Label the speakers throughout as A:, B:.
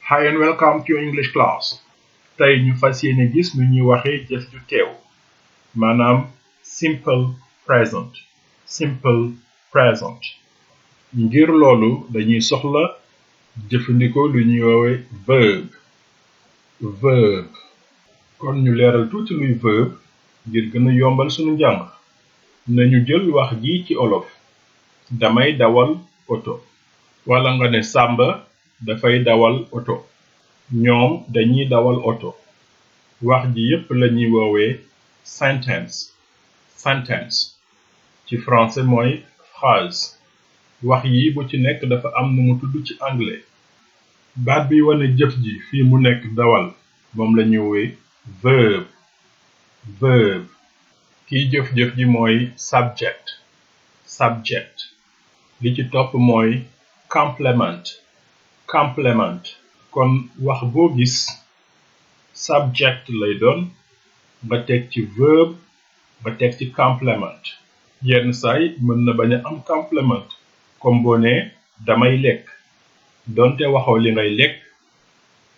A: Hi and welcome to your English class. Tey ñu fas yéene gis nu ñuy waxee jëf ju teew maanaam simple present. Ngir loolu dañuy soxla jëfandikoo lu ñuy woowee verb. Kon ñu leeral tuuti luy verb ngir gën a yombal sunu njàng. Nañu jël wax ji ci olof. Damay dawal oto. Wala nga ne Sàmba dafay dawal oto. Ñoom dañuy dawal oto. Wax ji yépp lañuy woowee sentence. Ci français mooy phrase. Wax yi bu ci nekk dafa am nu mu tudd ci anglais. Baat bi wane jëf ji fii mu nekk dawal moom lañuy woowee verb. Kiy jëf-jëf ji mooy subject. Li ci topp mooy complement. Kon wax boo gis subject lay doon nga teg ci verb nga teg ci complement. Yenn saay mën na bañ a am complement comme boo nee damay lekk donte waxoo li ngay lekk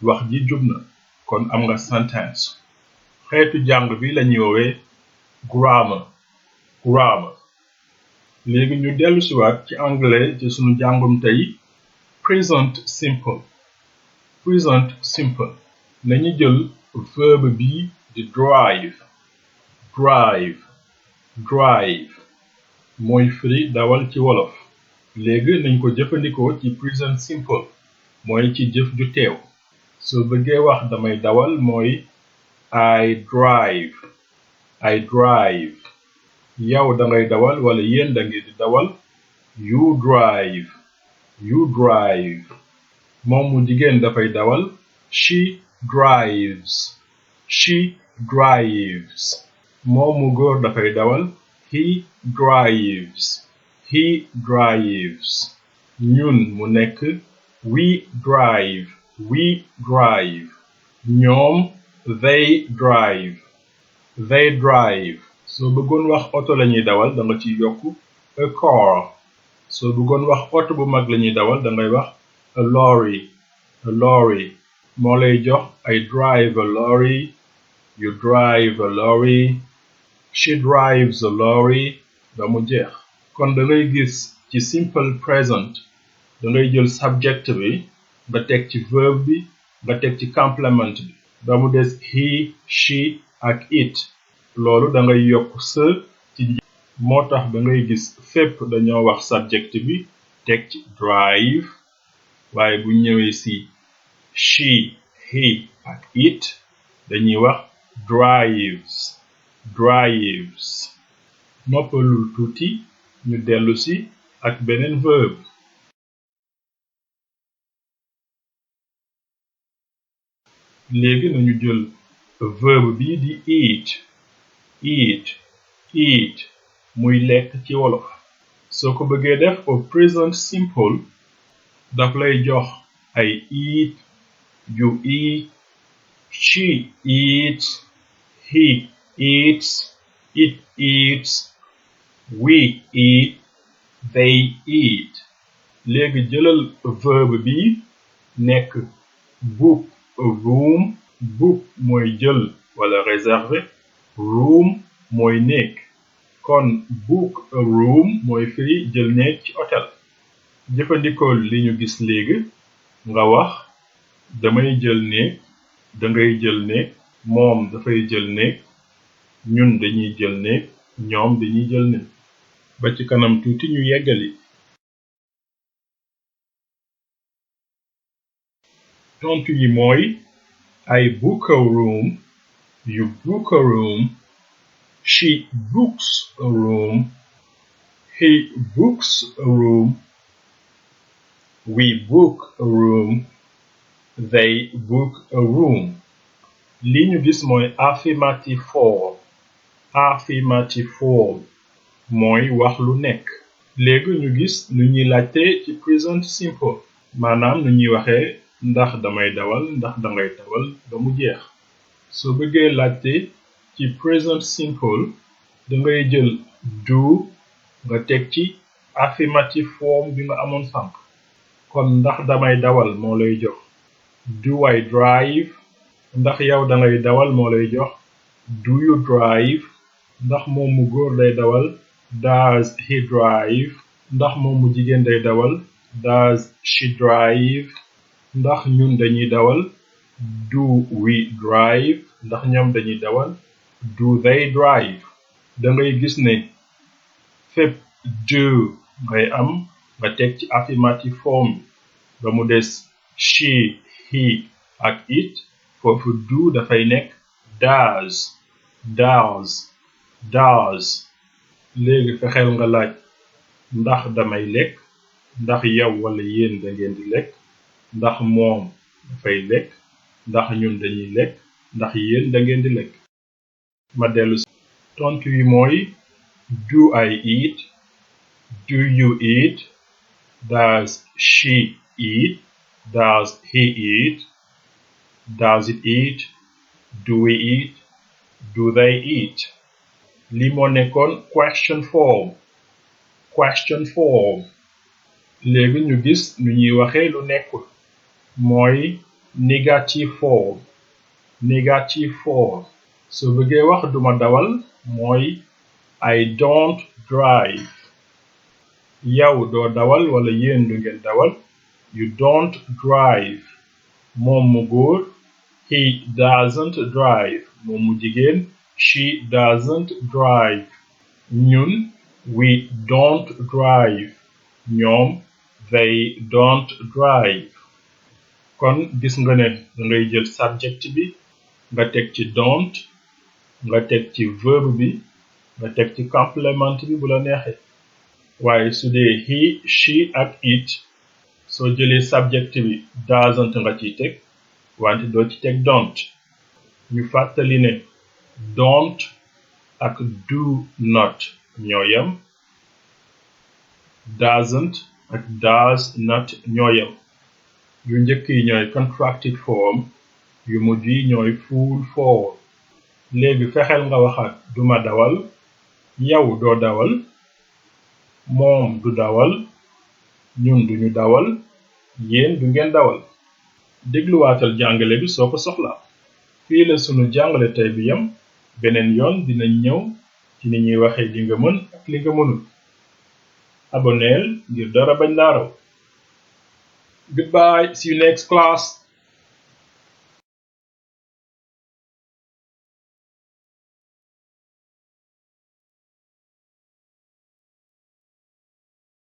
A: wax ji jub na kon am nga sentence. Xeetu jàng bi lañuy woowee grammar. Léegi ñu dellu siwaat ci anglais ci sunu jàngum tey present simple nañu jël verbe bi di drive mooy firi dawal ci wolof. Léegi nañ ko jëfandikoo ci present simple mooy ci jëf ju teew. soo bëggee wax damay dawal mooy I drive. Yow dangay dawal wala yéen da ngeen di dawal you drive. Moom mu jigéen dafay dawal she drives. Moom mu góor dafay dawal he drives. Ñun mu nekk we drive. Ñoom they drive. Soo bëggoon wax oto lañuy dawal danga ci yokk a car. Soo bëggoon wax oto bu mag lañuy dawal dangay wax a lorry. Moo lay jox I drive a lorry. You drive a lorry. She drives a lorry. ba mu jeex. Kon dangay gis ci simple present dangay jël subject bi nga teg ci verb bi nga teg ci complement bi ba mu des he, she ak it. Loolu dangay yokk sa ci moo tax dangay gis fépp dañoo wax subject bi teg ci drive waaye bu ñëwee ci she, he ak it dañuy wax drives. Noppalul tuuti ñu dellu si ak beneen verb. Léegi nañu jël verb bi di eat muy lekk ci wolof. Soo ko bëggee def au present simple daf lay jox I eat, you eat, she eats, he eats, it eats, we eat, they eat. Léegi jëlal verb bi nekk book a room. Book mooy jël wala réserver. Room mooy néeg. Kon book a room mooy firi jël néeg ci hôtel. Jëfandikoo li ñu gis léegi nga wax damay jël néeg, dangay jël néeg, moom dafay jël néeg, ñun dañuy jël néeg, ñoom dañuy jël néeg. Ba ci kanam tuuti ñu yeggali. Tontu yi mooy I book a room, you book a room, she books a room, he books a room, we book a room, they book a room. Li ñu gis mooy affirmative form mooy wax lu nekk. Léegi ñu gis nu ñuy laajte ci present simple maanaam nu ñuy waxee ndax damay dawal ndax dangay dawal ba mu jeex. Soo bëggee laajte ci present simple dangay jël do nga teg ci affirmative form bi nga amoon sànq. Kon ndax damay dawal moo lay jox do I drive ndax yow dangay dawal moo lay jox do you drive ndax moom mu góor day dawal does he drive ndax moom mu jigéen day dawal does she drive ndax ñun dañuy dawal do we drive ndax ñoom dañuy dawal do they drive dangay gis ne fépp do ngay am nga teg ci affirmative form ba mu des she he ak it foofu do dafay nekk does léegi fexeel nga laaj ndax damay lekk ndax yow wala yéen da ngeen di lekk ndax moom dafay lekk ndax ñun dañuy lekk ndax yéen da ngeen di lekk ma dellu si tontu yi mooy do I eat do you eat does she eat does he eat does it eat do we eat do they eat li moo nekkoon question form léegi ñu gis nu ñuy waxee lu nekkul mooy negative form soo bëggee wax duma dawal mooy I don't drive yow doo dawal wala yéen du ngeen dawal you don't drive moom mu góor he doesn't drive moom mu jigéen she doesn't drive ñun we don't drive ñoom they don't drive kon gis nga ne dangay jël subject bi nga teg ci don't nga teg ci verbe bi nga teg ci complement bi bu la neexee waaye su dee he she ak it soo jëlee subject bi doesn't nga ciy teg wante doo ci teg don't ñu fàttali ne don't ak do not ñoo yem doesn't ak does not ñoo yem yu njëkk yi ñooy contracted form yu mujj yi ñooy full form léegi fexeel nga waxaat duma dawal yow doo dawal moom du dawal ñun duñu dawal yéen du ngeen dawal dégluwaatal jàngale bi soo ko soxlaa fii la sunu jàngale tey bi yem beneen yoon dinañ ñëw ci ni ñuy waxee li nga mën ak li nga mënul aboneel ngir dara bañ laa raw. Goodbye, see you next class.